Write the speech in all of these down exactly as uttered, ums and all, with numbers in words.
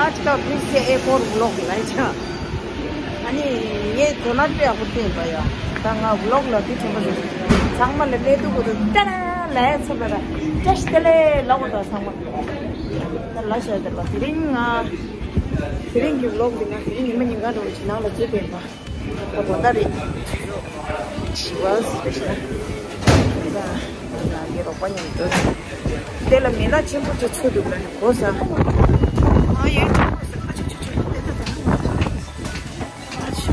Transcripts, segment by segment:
Let's go, please say a four vlog like ཆ། ཨ་ནི་ངས་དོ་ན་དཔེ་ཡག་པོ་བསྟན་པ་ཡ། ད་ང་vlog ལ་དེ་ཆེན་པོ་ཞིག་ཚང་མ་ལ་ལས་དུ་གོ་དུ་ཏ་ར་ལས་ཚོ་ལ་ར་ཏྲེ་ཤ་ཏེ་ལེ་ལོག་དོ་ཚང་མ། ད་ལ་ཤ་དེ་ལ་དེ་རིང་ང་དེ་རིང་གི་vlog འདི་ང་དེ་རིང་ཉི་མ་ཉིན་གང་རུ་ཆི་ནང་ལ་བཙུད་དེ་ཡིན་པ། ད་གོ་ད་རེད། ཞི་བ་ཟེར་ཞིག་ན། ད་ང་གི་རོགས་པ་མཉམ་དུ། དེ་ལ་མེ་ལ་ཆེན་པོ་ཅིག་ཚུད་འདུག་ལ་གོ་ས། ཨ་ཡོད་ཆེན་པོ་ཟེར། ཨ་ཆུ་ཆུ་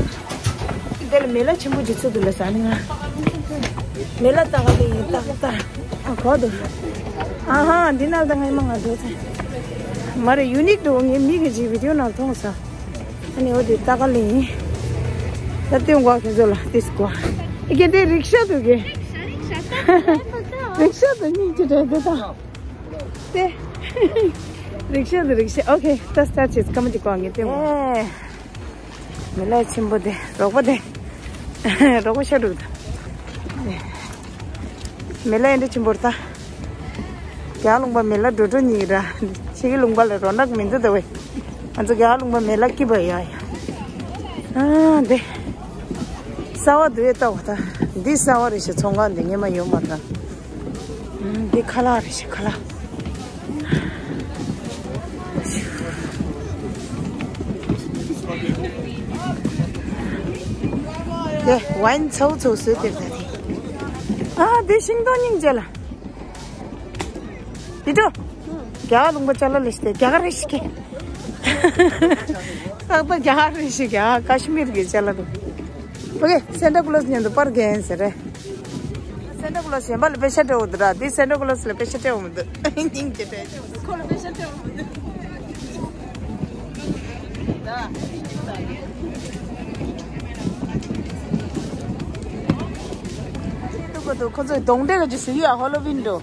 ཆུ། དེ་ལ་མེ་ལ་ཆེན་པོ་ཅིག་ཚུད་འདུག་ལ་ས་ནི་ང་། མེ་ལ་ལྟ་ག་ལ་ཡིན་ལྟ་ལྟ། ཨ་གོ་འདུག་ཨ་ཧ་འདི་ནང་ད་ང་ཡི་མ་ང་འགྲོ་ཚེ། མ་རེད་ཡུ་ནིག་འདུག་ངའི་མིག་གི་ཅིག་བི་ཌིའོ་ནང་མཐོང་ས། ཨ་ནི་འོ་དེ་ལྟ་ག་ལ་ཡིན། ད་ལྟེ་བ་ཁྱེད་ཚོ་ལ་ཏིས་གོ་ཨི་གེ་དེ་རིག་ཤ་འདུག་གེ་རིག་ཤ་དང་སྙིང་རྗེ་འདྲ་འདི་དང་། དེ་རིག་ཤ་འདི་རིག་ཤ། ཨོ་ཁེ་ད་སི་ཊར་ཊི་བྱེད་སྐར་མ་དེ་གོ་ཨ་ངས་ལྟེ་བ། མེ་ལ་ཆེན་པོ་དེ་རོགས་པ་དེ། རོགས་པ་ཤ་དྲུག་དང་། མེ་ལ་ཡིན་འདྲ་ཆེན་པོར་ད། རྒྱ་ལུང་པ་མེ་ལ་འགྲོ་འགྲོ་གཉིས་ར། ཕྱི་གི་ལུང་པ་ལ་རོ་ནག་མི་འདུག་ད་བས། ང་ཚོ་རྒྱ་ལུང་པ་མེ་ལ་སྐྱིད་པ་ཡ་ཡ། ཨ་འདི། གསར་བ་འདུག་ཡོད་ལྟ་བ་ད། འདི་གསར་བ་རེད་ཤག་ཚོང་ཁང་འདི་སྔོན་མ་ཡོད་མ་རེད་ད། འདི་ཁ་ལག་རེད་ཤག་ཁ་ལག་དེ་ཝའིན་ཚའུ་ཚའུ་བཟོས་དེ་ད་དེ། ཨ་དེ་ཤིང་སྡོང་སྙིང་རྗེ་ལ། དེ་འགྲོ། རྒྱ་གར་ལུང་པ་ཅ་ལག་ལས་ཤི་དེ་རྒྱ་གར་རེ་ཤི་ཀེ། ཏག་ཏག་རྒྱ་གར་རེ་ཤི་རྒྱ་གར་ཀ་ཤི་མིར་གི་ཅ་ལག་འདུག་ཨོ་ཁེ་སན་ཊ་ཀློ་སི་མཉམ་དུ་པར་གན་ཟེར་རེད། སན་ཊ་ཀློ་སི་གཞན་པ་ལ་པེ་ཤ་སྤྲད་འོ་འདུག་ར། འདི་སན་ཊ་ཀློ་སི་ལ་པེ་ཤ་སྤྲད་འོ་མི་འདུག་སྙིང་རྗེ་སྤྲད། ཁོ་ལ་པེ་ཤ་སྤྲད་འོ་མི་འདུག་ད། ཁོ་ཚོས་གདོང་འདྲེ་ག་ཅིག་ཟེར་གྱི་ཡོད་ཧོ་ལོ་ཝིན་འགྲོ།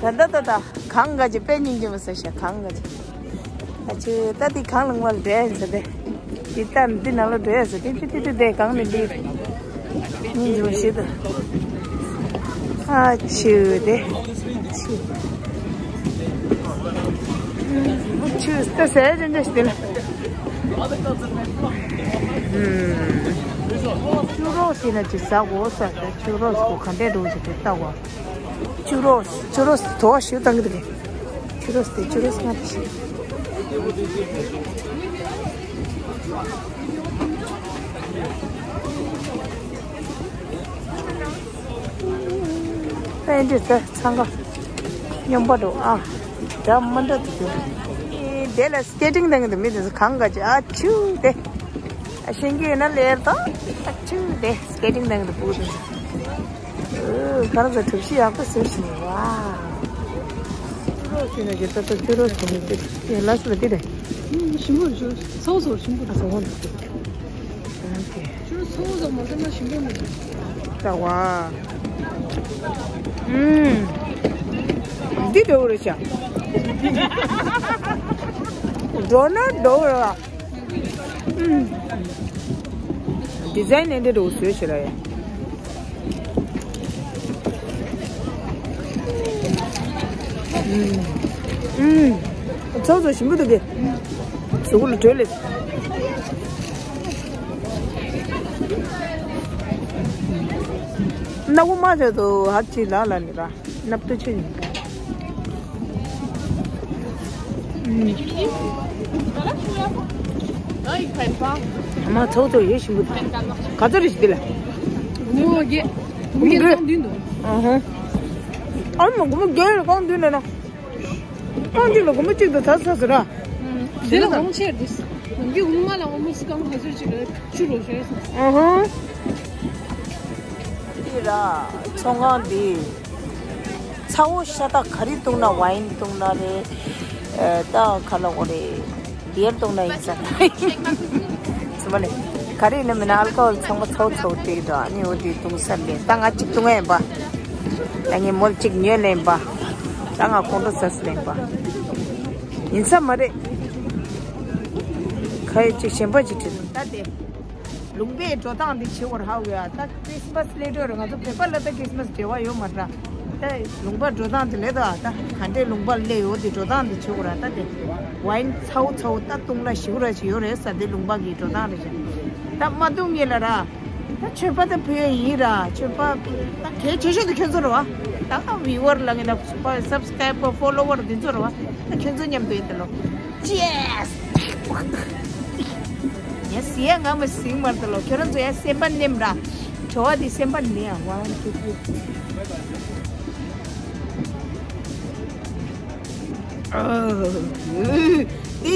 ད་ད་ད་ད་གང་ག་ཅིག་དཔེ་སྙིང་རྗེ་མོ་ཟེར་ཤག་གང་ག་ཅིག་ཨ་ཆུ་ད་འདི་གང་ལུང་བ་ལ་འདྲེ་ཡིན་ཟེར་ཏེ། འདི་ལྟ་འདི་ནང་ལ་འགྲོ་ཡ་ཟེར་ཏེ་ཏི་ཏི་ཏི་དེ་གང་ནས་འདི། སྙིང་རྗེ་མོ་ཞིག་ཏུ། ཨ་ཆུ་དེ། ཆུ། ཆུ་ད་ཟས་ཅན་ཅན་ཞིག་དེ་ལ། ཨུམ། ཆུ་རོགས་ཟེར་ན་ཅི་ཟ་གོ་ས་ད་ཆུ་རོགས་གོ་ག་འདྲས་འགྲོ་ཞིག་དེ་ལྟ་བ། ཆུ་རོགས་ཆུ་རོགས་དོ་ཞུ་བཏང་གི་འདུག་ཆུ་རོགས་དེ་ཆུ་རོགས་ང་དེ་ཞིག་ཨེ་འདྲས་ད་འཚང་ཁ་སྙོམས་པོ་འདུག་ཨ། འདྲ་མི་འདྲ་འདུག་དེ་ལ་སི་ཀེ་ཊིང་བཏང་གི་འདུག་མི་དེ་ཚོ་གང་ག་ཅི་ཨ་ཆུ་དེ། ཨ་ཤེས་ཀྱི་ཡོད་ན་ལེར་དང་ཨ་ཆུ་དེ་སི་ཀེ་ཊིང་བཏང་གི་འདུག་ཕྲུ་གུ་དེ་ཚོ། ཨོ་ཁ་ར་ཚ་གྲུབ་གཞི་ཡག་པོ་བཟོས་ཤིང་ཝའོ། ཅུ་རོ་ཟེར་ན་ཅི་ད་ད་ཅུ་རོ་ཟེར་ནི་དེ་ལ་སུ་ལ་དེ་རེད། ཞིམ་པོ་རེད་ཅུ་རོ་ཚོགས་ཚོགས་ཞིམ་པོ་རེད། ཨ་ཚོགས་ཚོགས་ཅུ་རོ་ཚོགས་ཚོགས་མ་ཟ་ན་ཞིམ་པོ་མི་འདུག་ད་ཝའོ། ཨུམ། འདི་འདྲ་བོ་རེད་ཤག་འགྲོ་ན་འགྲོ་བ། ཨུམ། ཌི་ཛའིན་ནས་འདི་འདྲ་བོ་བཟོས་ཤག་ར་ཡ། ཨུམ། ཨུམ། ཚོགས་ཚོགས་ཞིམ་པོ་འདུག་གི་གཟུགས་ལ་དྲོད་ལས། སྣ་བུ་མ་ཆགས་འདུག་ཧབ་ཅིག་ལ་ལ་ནི་ར། སྣབས་ཏུ་ཆུ་ཡིན། ཨ་མ་ཚོགས་ཚོགས་ཡོད་ཞིམ་པོ་དང་། ག་ཚོད་རེད་ཞིག་འདི་ལ། སྒོར་མོ་བརྒྱད། སྒོར་མོ་བརྒྱད་རྐང་བདུན་འདུག་ཨ་ཧོ། ཨ་མ་སྒོར་མོ་བརྒྱད་རྐང་བདུན་ལ་ན། རྐང་གཅིག་ལ་སྒོར་མོ་གཅིག་དང་ཚ་ཚ་ཟེར་ར། འདི་ལ་སྒོར་མོ་ཆེར་འདུག་ཡང་གི་སྒོར་མོ་མ་ལ་སྒོར་མོ་སི་ཀང་ག་ཚོད་ཅིག་ལ་བཅུ་རོ་ཞེས། ཨ་ཧོ། འདི་ར་ཚོང་ཁང་འདི། ཚ་བོ་ཤ་སྟག་ག་རེ་བཏུང་ན་ཝའིན་བཏུང་ན་རེད། ཨ་ད་ག་ལ་འོ་རེད། བི་ཡར་བཏུང་ན་ཡིན་ས། སུ་མ་ལེ། ག་རེ་ཡིན་ན་མིན་ན་ཨལ་ཀོ་ཧོལ་ཚང་མ་ཚ་བོ་ཚ་བོ་སྤྲད་འགྲོ་ཨ་ནི་འོ་དེ་བཏུང་ས་ལེ་ད་ང་གཅིག་བཏུང་ཡ་ཡིན་པ། ད་ངས་མོལ་གཅིག་ཉོས་ལེན་པ། ད་ང་ཁོང་ཁྲོ་ཟ་ས་ལེན་པ། ཡིན་ས་མ་རེད། ཁ་ཡོད་གཅིག་གཞན་པ་གཅིག་བྲིས་འདུག་ད་དེ། ལུང་པའི་འགྲོ་སྟངས་འདི་བྱེད་བར་ཧ་གོ་ཡ། ད་ཁྲིས་མས་སླེབས་འགྲོ་རེད། ང་ཚོ་བོད་པ་ལ་ད་ཁྲིས་མས་འབྲེལ་བ་ཡོད་མ་རེད། ད་ལུང་པ་འགྲོ་སྟངས་དེ་ལས་ད་ད་ག་འདྲའི་ལུང་པ་སླེབས་ཡོད་དེ་འགྲོ་སྟངས་དེ་བྱེད་དགོས་ར། ད་དེ་ཝའིན་ཚ་བོ་ཚ་བོ་ད་བཏུང་ལ་ཞིག་ར་ཞིག་ཡོད་རེད་ས། དེ་ལུང་པ་གི་འགྲོ་སྟངས་རེད་ཤག་ད་མ་བཏུང་ངེས་ལ་ར། ད་མཆོད་པ་ད་ཕུལ་ཡ་ཡིན་ར། མཆོད་པ་ད་གལ་ཆེ་ཤོས་དེ་ཁྱོད་ཚོ་རེད་བ། ད་ཝི་ཝར་ལ་ངེས་ད་སབ་སི་ཀ་རའི་བར་ཕོ་ལོ་ཝར་དེ་ཚོ་རེད་བ། ད་ཁྱོད་ཚོ་མཉམ་དུ་ཡིན་ད་ལོ། ཅེས། ཡ་ཟི་ཡ་ང་མ་ཟིང་མར་ད་ལོ། ཁྱོད་རང་ཚོ་ཡ་སེམས་པ་ནེམ་ར། བྲོ་བ་དེ་སེམས་པ་ནེ་ཡ། ཝན་ཊུ་ཐི། དེ་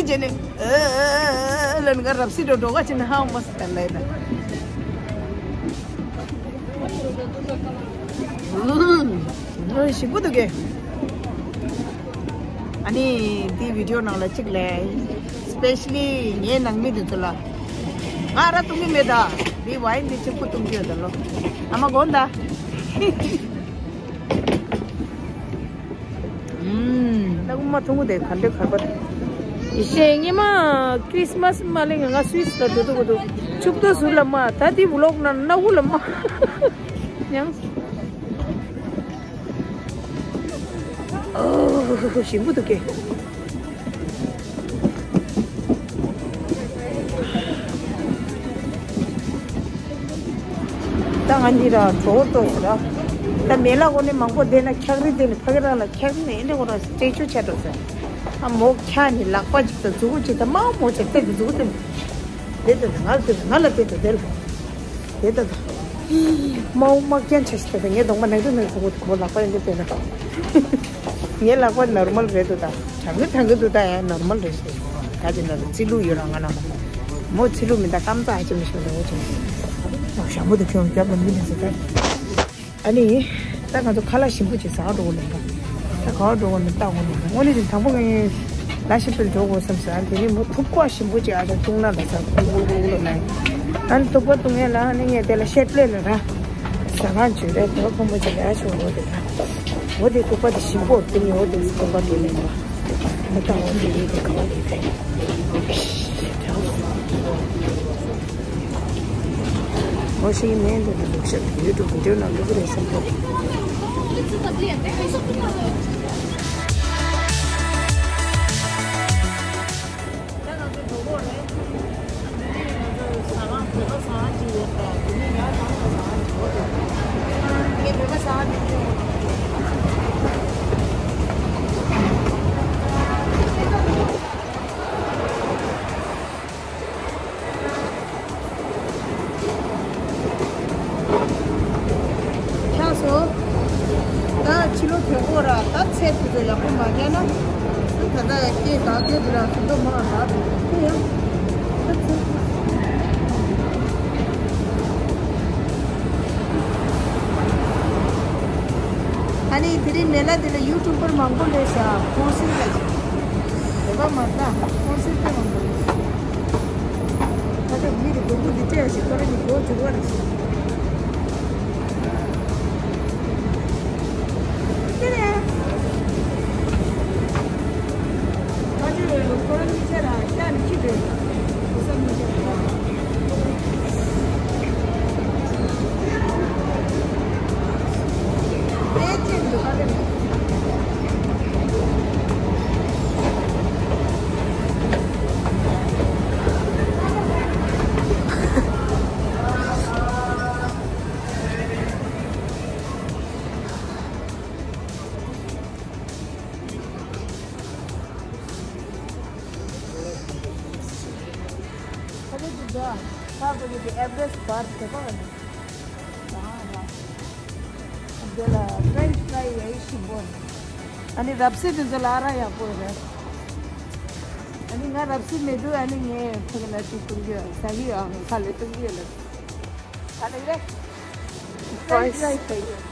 རྗེས་ནས་ཨ་ཨ་ཨ་ཨ་ལ་ང་རབ་སི་འགྲོ་འགྲོ་ག་ཅིག་ནས་ཧ་མ་སི་ད་ལ་ཡིན་ན། ཞིམ་པོ་འདུག་གས། ཨ་ནི་འདི་བི་ཌིའོ་ནང་ལ་གཅིག་ལས། སི་པེ་ཤ་ལི་ངའི་ནང་མི་འདི་ཚོ་ལ་ང་ར་བཏུང་གི་མེད་ད། འདི་ཝའིན་འདི་གཅིག་པུ་བཏུང་གི་ཡོད་ད་ལོ། ཨ་མ་དགོངས་དག་ཨུམ། ད་དབུ་མ་ཐུང་ངུ་དེ་ག་འདྲ་གར་པ། ཡེ་ཤེས་ཉི་མ་ཁྲིས་མས་མ་ལེ་ང་ང་སུད་སི་ལ་འགྲོ་འདུག་གོ་འདུག་ཆུབ་ཏོ་ཟུར་ལ་མ་ད་དེ་ཝི་ལོག་ན་ན་ཝུ་ལ་མ། ཡང་། ཨོ་ཞིམ་པོ་འདུག་གས། ད་ང་གཉིས་ར་གྲོགས་ཏོག་ཟེར་ར། ད་མེ་ལ་འོ་ནས་མང་པོ་བསྡད་ན་འཁྱག་རི་བསྡད་ནས་ཕ་གི་རང་ལ་འཁྱག་རི་ནས་ཨེ་འདྲ་འོ་ར་སྤྲད་ཆོག་ཆ་འགྲོ་ཟེར། ཨ་མོ་འཁྱག་ནས་ལག་པ་གཅིག་དང་མཛུ་གུ་གཅིག་དང་མ་མོ་ཆ་ཏེ་གི་མཛུ་གུ་ཏེ། དེ་ལྟ་ང་ལ་དེ་ལ་ང་ལ་དེ་ལྟ་དེ་ལ་དེ་ལྟ་ད། མའོ་མ་རྒྱན་ཆ་ཞིག་ད་ད་ངའི་གདོང་མ་ནག་དུ་ནག་ཚ་པོ་དུ་མོ་ལག་པ་ཡང་དེ་དེ་ལ། ངའི་ལག་པ་ནོར་མལ་རེད་དུ་ད། གྲང་གི་གྲང་གི་དུ་ད་ཡང་ནོར་མལ་རེད་ཞེས། ད་ཅི་ན་ད་ཚི་ལུ་ཡོད་ར་ང་ན་མོ། མོ་ཚི་ལུ་མི་ད་ཀམ་ཙ་ཧ་ཅི་མི་ཤོད་ད་འོ་ཅི་ན། ཞང་པོ་དུ་ཁྱོད་རྒྱབ་ལ་མི་ནི་ཟེར་ད། ཨ་ནི། ད་ང་ཚོ་ཁ་ལག་ཞིམ་པོ་ཅིག་ཟ་འགྲོ་གི་ལབ་པ། ད་ག་བ་འགྲོ་གི་ན་ལྟ་གོ་ནི་དངོས་གནས་ཀྱི་དང་པོ་ངས་ལ་ཤི་པིལ་འགྲོ་དགོས་བསམ་ཟེར། ཨ་དེ་ནི་མོ་ཐུག་པ་ཞིམ་པོ་ཅིག་ཨ་ཅག་བཏུང་ན་ལ་ཟ་ཁུ་ཁུ་ཁུ་ཁུ་ལ་ནས། ཨ་ནི་ཐུག་པ་བཏུང་ཡ་ལ་ཨ་ནི་ངས་དེ་ལ་ཤེད་པླེ་ལ་ར། ཟ་ཁང་བྱོས་རེད་དེ་བ་ཕོ་མོ་ཅིག་ལ་ཡ་ཆོག་འོ་དེ་ལ། འོ་དེ་ཐུག་པ་དེ་ཞིམ་པོ་བཏུང་ཡོད་དེ་ཐུག་པ་དེ་ལེན་པ། ད་ལྟ་འོ་དེ་ཡིན་དེ་ག་བ་དེ་དེ། ཨོ་ཤི་ནས་འདི་ལ་ལུག་ཤ་ཡུ་ཊུབ་བི་ཌིའོ་ནང་བླུག་གི་རེད་བསམ་གྱི། ཆགས་སོང་། ད་ཕྱི་ལོགས་གྱོན་གོ་ར་ད་ཚད་དེ་ཚོ་ཡག་པོ་མ་རྒྱག་ན། ད་ད་སྐད་ག་སྐད་དེ་ར་ཚོད་མ་རག་དེ་ཡང་། ཨ་ནི་དེ་རིང་མེ་ལ་དེ་ལ་ཡུ་ཊུབ་པར་མང་པོ་སླེབས་ཤག་ཁོང་སིང་ལ་ཅིག་དེ་པ་མ་ལྟ་ཁོང་སིང་དེ་མང་པོ་སླེབས་ཤག་ད་ལྟ་མི་དེ་མགོ་བོ་འདི་སྤྲད་ཞིག་ཁོ་རང་གི་མགོ་བོ་བྱུག་པ་རེད་ཤག་དེ་ནས་ཁ་ཆུ་ཁོ་རང་གཉིས་ཆ་ར་ཤ་ནི་ཁྱི་རེད། ཁ་ཆུ་འདི་ད་ཁ་ཁོ་གི་ཨེ་བྷ་རེ་སི་ཊི་བར་དེ་པ་འདི། དེ་ལ་ཕེ་རེན་ཆི་ཕ་རའི་ཡ་ཡི་ཞིམ་པོ་རེད། ཨ་ནི་རབ་སེ་དེ་ཚོ་ལ་ཨ་ར་ཡག་པོ་རེད། ཨ་ནི་ང་རབ་སེ་མེད་དུས་ཨ་ནི་ངས་ཕ་གི་ན་ཅིག་བཏུང་གི་ཡོད། ཟ་གི་ཡོད། ཨ་ནི་ཁ་ལས་བཏུང་གི་ཡོད་ལ། ཨ་ནི་རེད། ཕེ་རེན་ཆི་ཕ་རའི་ཟ་གི་ཡོད།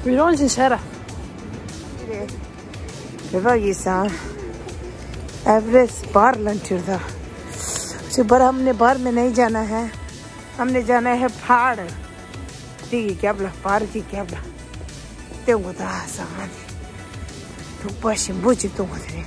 We don't share. ये भाई ये सा एवरेस्ट बार लंचर था। उसे बार हमने बार में नहीं जाना है, हमने जाना है पहाड़। ती की क्या बोला, बार की क्या बोला? ते वो था सामान। ठुक पास बुझ तो वो थे।